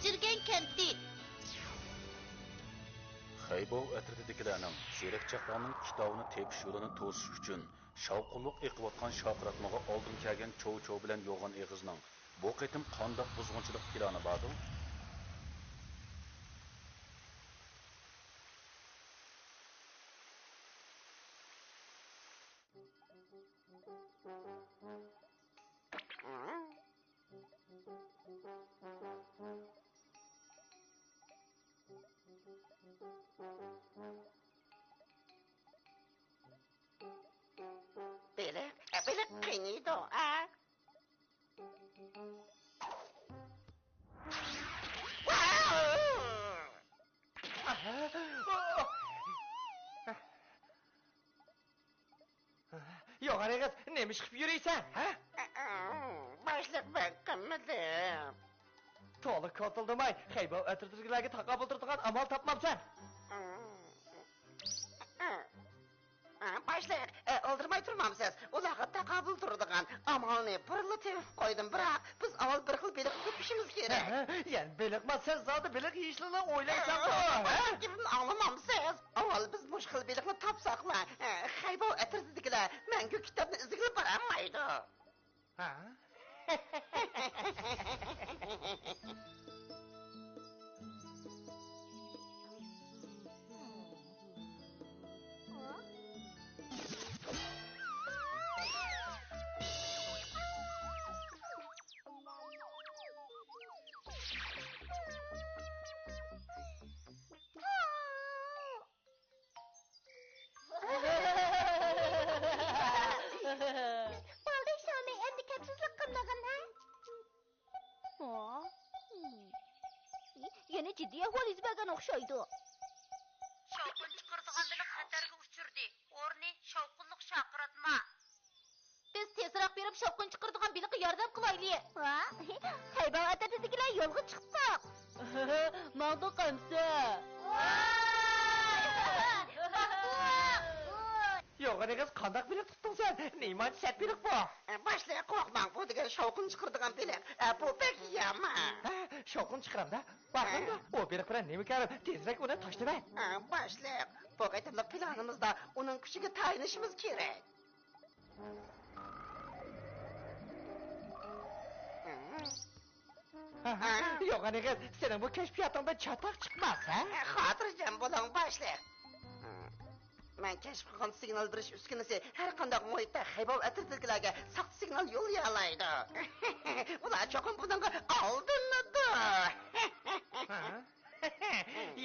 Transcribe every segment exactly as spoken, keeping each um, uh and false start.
جىرگەن كەنتى. خەيباۋ ئەترىتىدىكىلەرنىڭ تېرەك چاقلارنىڭ كىتابىنى تېپىش يولىنى توسۇش ئۈچۈن شاۋقۇنلۇق ئېقىۋاتقان شارقىراتمىغا ئالدىن كەلگەن چوۋ-چوۋ بىلەن يوغان ئېغىزنىڭ بۇ قېتىم قانداق بۇزغۇنچىلىق پىلانى باردۇ؟ بېلىق، بېلىق قېنىيدۇ، ئا؟ يوغان ئېغىز، نېمە ئىش قىلىپ يۈرۈيسەن، ھە؟ باشلىق، مەن قىلمىدىم. تولا كوتۇلدىماي، خەيباۋ ئەترىتىدىكىلەرگە تاقابىل تۇرىدىغان ئامال تاپمامسەن؟ باشلىق، ئالدىرىماي تۇرمامسىز؟ ئۇلارغا تاقابىل تۇرىدىغان ئامالنى بۇرۇنلا تېپىپ قويدۇم، بىراق بىز ئاۋۋال بىر خىل بېلىقنى تېپىشىمىز كېرەك. ھە؟ يەنە بېلىقما؟ سىز زادى بېلىق يېيىشنىلا ئويلايسىزغۇ، ھە؟ گېپىمنى ئاڭلىمامسىز؟ ئاۋۋال بىز مۇشۇ خىل بېلىقنى تاپساقلا، خەيباۋ ئەترىتىدىكىلەر مەڭگۈ كىتابنى ئىزدىگىلى بارالمايدۇ. ھە؟ بولدى، شامى، ئەمدى كەپسىزلىك قىلمىغىن، ھە؟ يەنە جىددىي ئەھۋال يۈز بەرگەن ئوخشايدۇ. شاۋقۇن چىقىرىدىغان بېلىق خەتەرگە ئۇچرىدى. ئورنى شاۋقۇنلۇق شارقىراتما. بىز تېزرەك بېرىپ شاۋقۇن چىقىرىدىغان بېلىققا ياردەم قىلايلى. ۋا، خەيباۋ ئەترىتىدىكىلەر يولغا چىقتۇق. ماڭدۇق ئەمسە. ۋاي! يوغان ئېغىز، قانداق بېلىق تۇتتۇڭ سەن؟ نېمانچە سەت بېلىق بۇ؟ باشلىق، قورقماڭ، بۇ دېگەن شاۋقۇن چىقىرىدىغان بېلىق. بۇ بەك يامان. ھە، شاۋقۇن چىقىرامدا. بارغاندا، ئۇ بېلىق بىلەن نېمە كارىم؟ تېزرەك ئۇنى تاشلىۋەت. باشلىق، بۇ قېتىملىق پىلانىمىزدا ئۇنىڭ كۈچىگە تايىنىشىمىز كېرەك. يوغان ئېغىز، سېنىڭ بۇ كەشپىياتىڭدىن چاتاق چىقماس، ھە؟ خاتىرجەم بولۇڭ، باشلىق. مەن كەشىپ قىلغان سىگنال بېرىش ئۈسكۈنىسى ھەر قانداق مۇھىتتا خەيباۋ ئەترىتىدىكىلەرگە ساختا سىگنال يوللىيالايدۇ. ئۇلار چوقۇم بۇنىڭغا ئالدىنىدۇ.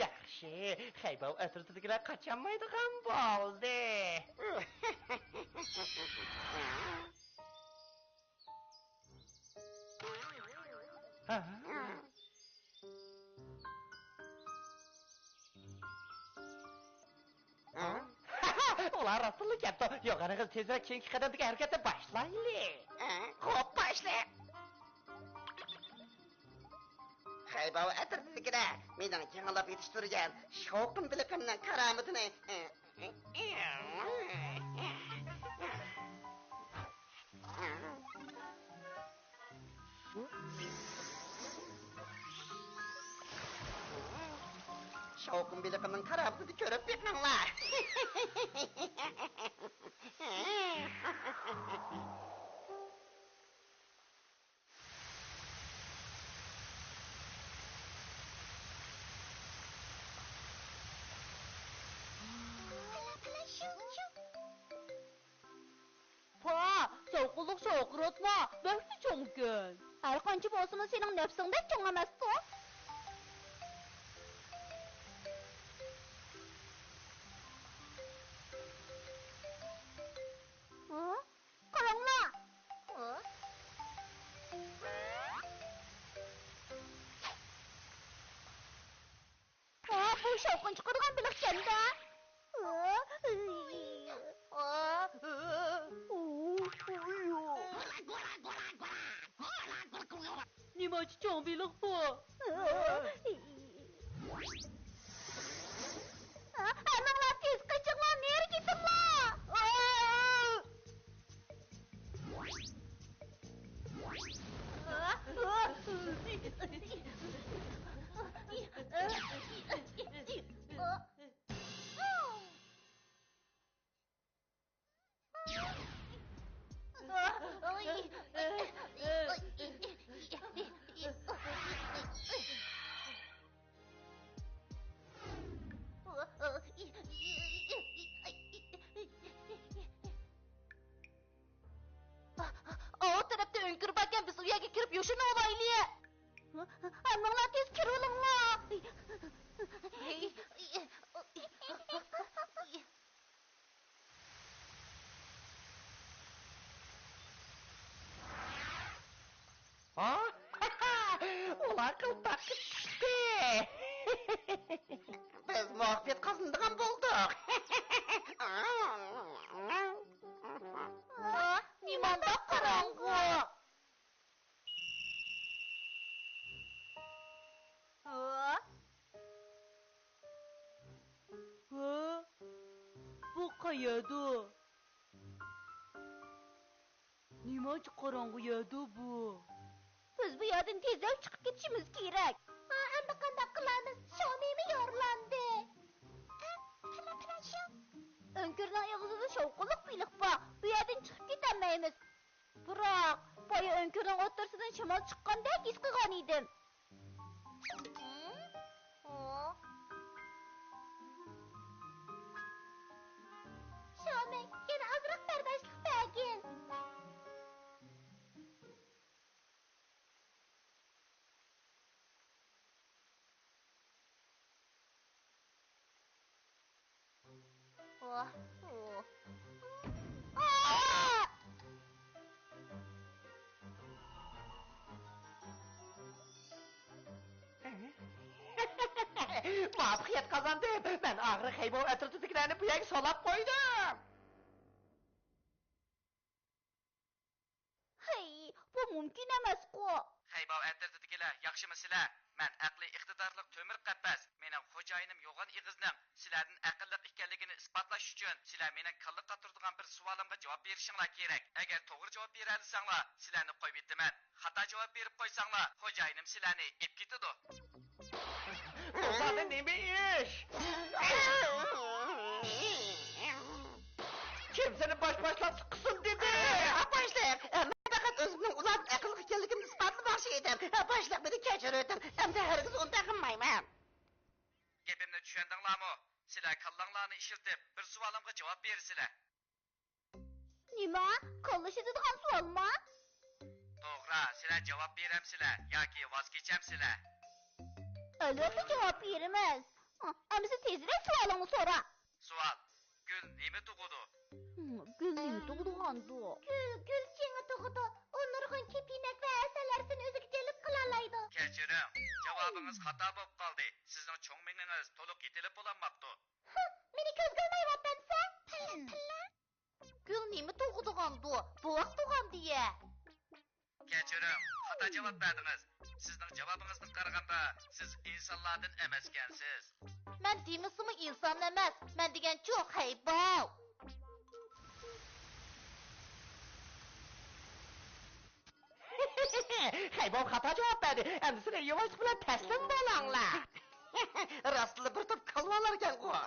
ياخشى، خەيباۋ ئەترىتىدىكىلەر قاچالمايدىغان بولدى. ئۇلار راستتىنلا كەپتۇ. يوغان ئېغىز، تېزرەك كېيىنكى قەدەمدىكى ھەرىكەتنى باشلايلى. خوپ، باشلىق. خەيباۋ ئەترىتىدىكىلەر مېنىڭ يېڭىلاپ يېتىشتۈرگەن شاۋقۇن بېلىقىمنىڭ كارامىتىنى. شاۋقۇن بېلىقىمنىڭ كارامىتىنى كۆرۈپ بېقىڭلار. پا، شاۋقۇنلۇق شارقىراتما، بەكلا چوڭكەن. ھەرقانچە بولسىمۇ، سېنىڭ نەپسىڭدەك چوڭ ئەمەستۇ. ھە؟ قاراڭلار! ۋا، بۇ شاۋقۇن چىقىرىدىغان بېلىقكەن-دە! نېمانچە چوڭ بېلىق بۇ؟ ھەممىڭلار تېز قېچىڭلار، نېرى كېتىڭلار! ئا! ئا! كىرىپ ئەكەن، بىز ئۇ يەرگە كىرىپ يوشۇرۇنۇۋالايلى. ھەممىڭلار تېز كىرىۋېلىڭلار. ھا؟ ئۇلار قىلتاققا چىقتى. بىز مۇۋەپپەقىيەت قازىنىدىغان بولدۇق. ھا؟ نېمانداق قاراڭغۇ؟ ھا؟ ھا؟ بۇ قەيەردۇ؟ نېمانچە قاراڭغۇ يەردۇ بۇ؟ بىز بۇ يەردىن تېزرەك چىقىپ كېتىشىمىز كېرەك. ھا، ئەمدى قانداق قىلارمىز؟ شاۋمىمۇ يارىلاندى. ئە، قېنى، قېنى، شۇ. ئۆڭكۈرنىڭ ئېغىزىدا شاۋقۇنلۇق بېلىق بار. بۇ يەردىن چىقىپ كېتەلمەيمىز. بىراق، بايا ئۆڭكۈرنىڭ ئوتتۇرىسىدىن شامال چىققاندەك ھېس قىلغان ئىدىم. شاۋمەي، يەنە ئازراق بەرداشلىق بەرگىن. ۋاھ، ۋاھ. مۇۋەپپەقىيەت قازاندىم. مەن ئاخىرى خەيباۋ ئەترىتىدىكىلەرنى بۇ يەرگە سولاپ قويدۇم. ھەي، بۇ مۇمكىن ئەمەسقۇ! خەيباۋ ئەترىتىدىكىلەر، ياخشىمۇ سىلەر؟ مەن ئەقلىي ئىقتىدارلىق تۆمۈر قەپەس. مېنىڭ خوجايىنىم يوغان ئېغىزنىڭ سىلەردىن ئەقىللىق ئىكەنلىكىنى ئىسپاتلاش ئۈچۈن، سىلەر مېنىڭ كاللا قاتۇرىدىغان بىر سوئالىمغا جاۋاب بېرىشىڭلار كېرەك. ئەگەر توغرا جاۋاب بېرەلىسەڭلار، سىلەرنى قويۇۋېتىمەن. خاتا جاۋاب بېرىپ قويساڭلار، خوجايىنىم سىلەرنى ئېپ كېتىدۇ. بۇ زادى نېمە ئىش؟ كىم سېنى باش باشلاپ سىققىسۇن دېدى؟ باشلىق، مەن پەقەت ئۆزۈمنىڭ ئۇلاردىن ئەقىللىق ئىكەنلىكىمنى ئىسپاتلىماقچى ئىدىم. باشلىق، مېنى كەچۈرۈۋېتىڭ. ئەمدى ھەرگىز ئۇنداق قىلمايمەن. گېپىمنى چۈشەندىڭلارمۇ؟ سىلەر كاللاڭلارنى ئىشلىتىپ، بىر سوئالىمغا جاۋاب بېرىسىلەر. نېمە؟ كاللا ئىشلىتىدىغان سوئالما؟ توغرا، سىلەر جاۋاب بېرەمسىلەر ياكى ۋاز كېچەمسىلەر؟ ئەلۋەتتە جاۋاب بېرىمىز. ئەمىسە تېزرەك سوئالىڭنى سورا. سوئال، گۈل نېمە تۇغىدۇ؟ گۈل نېمە تۇغىدىغاندۇ؟ گۈل، گۈل چېڭى تۇغىدۇ. ئۇ نۇرغۇن كېپىنەك ۋە ھەسەل ھەرىسىنى ئۆزىگە جەلپ قىلالايدۇ. كەچۈرۈڭ، جاۋابىڭىز خاتا بولۇپ قالدى. سىزنىڭ چوڭ مېڭىڭىز تولۇق يېتىلىپ بولالماپتۇ. ھە، مېنى كۆزگە ئىلمايۋاتامسەن؟ پىللا، پىللا. گۈل نېمە تۇغىدىغاندۇ؟ بوۋاق تۇغامدۇ يە؟ كەچۈرۈڭ، خاتا جاۋاب بەردىڭىز. سىزنىڭ جاۋابىڭىزدىن قارىغاندا، سىز ئىنسانلاردىن ئەمەسكەنسىز. مەن دېمىسىمۇ ئىنسان ئەمەس. مەن دېگەنچۇ خەيباۋ. خەيباۋ خاتا جاۋاب بەردى. ئەمدى سىلەر ياۋاشلىق بىلەن تەسلىم بولۇڭلار. راستلا بىر توپ كالۋالاركەنغۇ.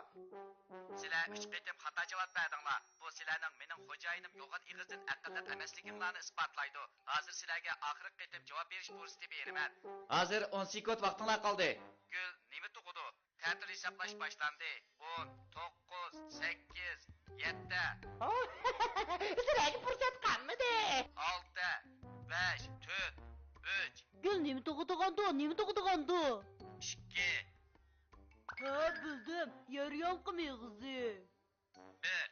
سىلەر ئۈچ قېتىم خاتا جاۋاب بەردىڭلار. بۇ سىلەرنىڭ مېنىڭ خوجايىنىم يوغان ئېغىزدىن ئەقىللىق ئەمەسلىكىڭلارنى ئىسپاتلايدۇ. ھازىر سىلەرگە ئاخىرقى قېتىم جاۋاب بېرىش پۇرسىتى بېرىمەن. ھازىر ئون سېكۇنت ۋاقتىڭلار قالدى. گۈل نېمە تۇغىدۇ؟ تەتۈر ھېسابلاش باشلاندى. ئون، توققۇز، سەككىز، يەتتە. سىلەرگە پۇرسەت قالمىدى. ئالتە، بەش، تۆت، ئۈچ. گۈل نېمە تۇغىدىغاندۇ؟ نېمە تۇغىدىغاندۇ؟ ئىككى. ھە، بىلدىم. يەر ياڭقا مېغىزى. بىر.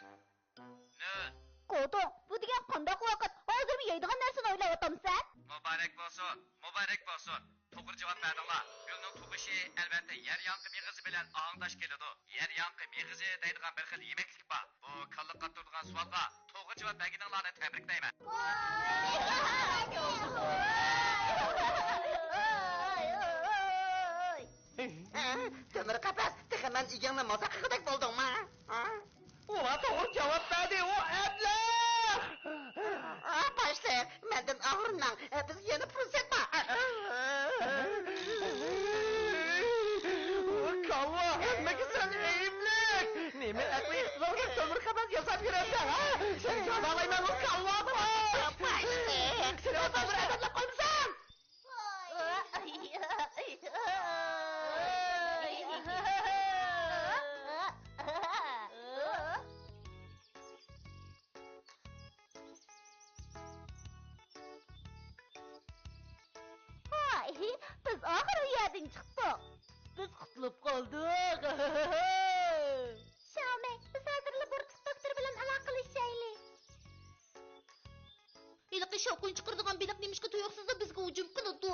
نۆل. كوتۇڭ، بۇ دېگەن قانداق ۋاقىت؟ ھازىرمۇ يەيدىغان نەرسىنى ئويلاۋاتامسەن؟ مۇبارەك بولسۇن، مۇبارەك بولسۇن. توغرا جاۋاب بەردىڭلار. گۈلنىڭ تۇغۇشى، ئەلۋەتتە، يەر ياڭقا مېغىزى بىلەن ئاڭداش كېلىدۇ. يەر ياڭقا مېغىزى دەيدىغان بىر خىل يېمەكلىك بار. بۇ كاللا قاتۇرىدىغان سوئالغا توغرا جاۋاب بەرگىنىڭلارنى تەبرىكلەيمەن. تۆمۈر قەپەس، تېخى مەن ئىگەڭنى مازاق قىلغۇدەك بولدۇڭما؟ ھە؟ ئۇلار توغرا جاۋاب بەردى، ئۇ ئەبلەخ! ئا، باشلىق، مەندىن ئاغرىنماڭ، بىزگە يەنە پۇرسەت بار. ئۇ كاللا، ھەممىگە سەن ئەيىبلىك! نېمە ئەقلىي ئىقتىدارلىق تۆمۈر قەپەس ياساپ يۈرەمسەن، ھە؟ سېنى جازالايمەن، ئۇ كاللا! باشلىق! سېنى ئوتتۇرا بىر ئەدەپلەپ قويمىسام! يەردىن چىقىپتۇ. بىز قۇتۇلۇپ قالدۇق. شاۋمەي، بىز ھازىرلا بۇرۇتلۇق دوختۇر بىلەن ئالاقىلىشايلى. ھېلىقى شاۋقۇن چىقىرىدىغان بېلىق نېمىشقا تۇيۇقسىزلا بىزگە ھۇجۇم قىلىدۇ؟